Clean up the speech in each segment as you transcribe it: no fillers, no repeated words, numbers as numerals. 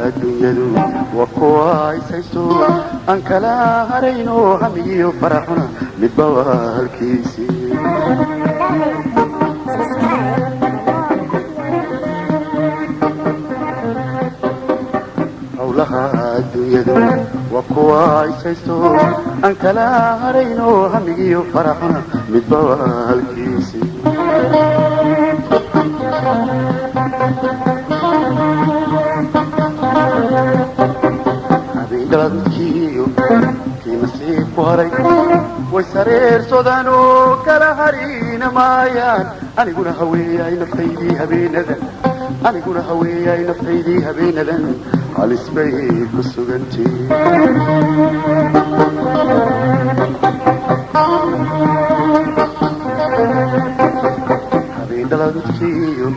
Adduunyadu waa kuwa ishaysto aan kala harayno, hamigiyo faraxuna midba waa halkiisii. Subscribe for more videos. Howlaha adduunyadu waa kuwa ishaysto aan kala harayno, hamigiyo faraxuna midba waa halkiisii. Habeen dhaladkiiyo kii nasiibku haray way sareersadaan oo kala harina maayaan. Aniguna haweeyay naftaydii habeenadan, aniguna haweeyay naftaydii habeenadan, halis bay ku sugantay. Habeen dhaladkiiyo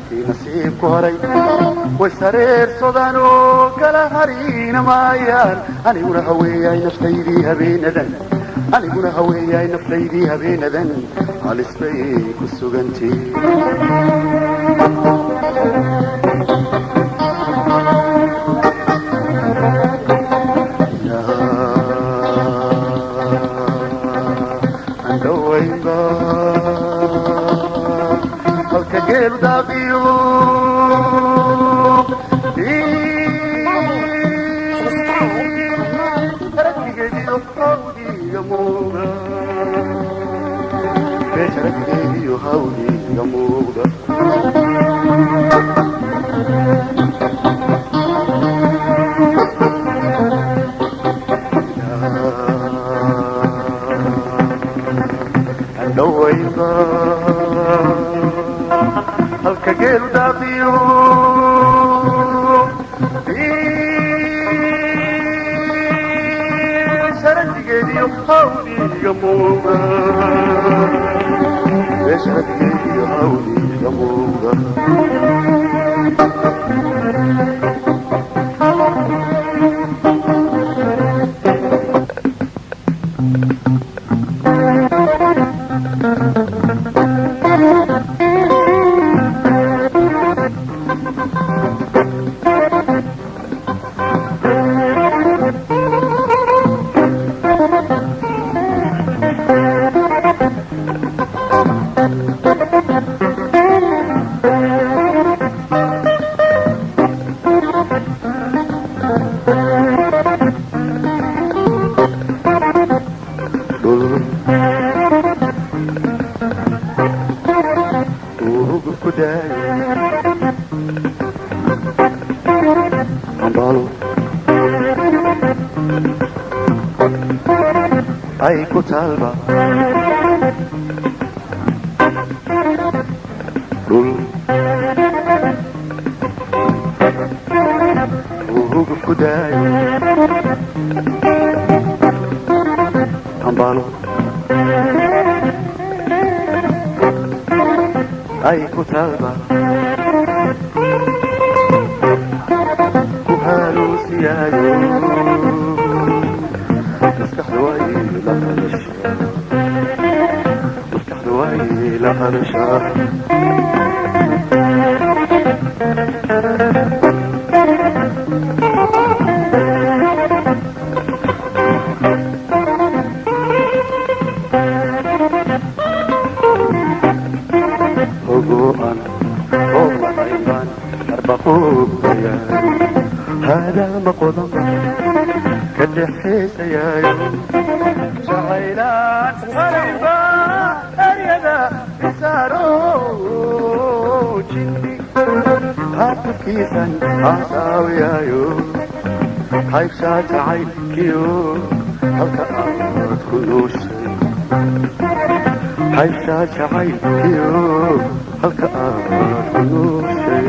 kii nasiibku haray way sareersadaan oo kala harina maayaan. Aniguna haweeyay naftaydii habeenadan, aniguna haweeyay naftaydii habeenadan, halis bay ku sugantay. Andhawaynba halka geelu daaqiyo. Subscribe for more videos. Aragtigeediyo hawdiga muuqda, beesharagtigeediyo hawdiga muuqda. Andhawaynba halka geelu daaqiyo sharadigeediyo hawdiga muuqda, beesharadigeediyo hawdiga muuqda. Dhul uu ku daayo ambalo ay ku taalba, dhul uu ku daayo ambalo ay ku taalba, ku haluusiyaayo maskaxdu way la hadashaa, maskaxdu way la hadashaa. Hogo-an oo lahayn baan arbaqoobayaayo, haadaama qodanba ka dhexaysayaayo, jacaylaan harayba eryada isaaro, jinni haafurkiisan haasaawiyaayo, haybshaa jacaylkiyo halka aad ku nooshay, haybshaa jacaylkiyo halka aad ku nooshay.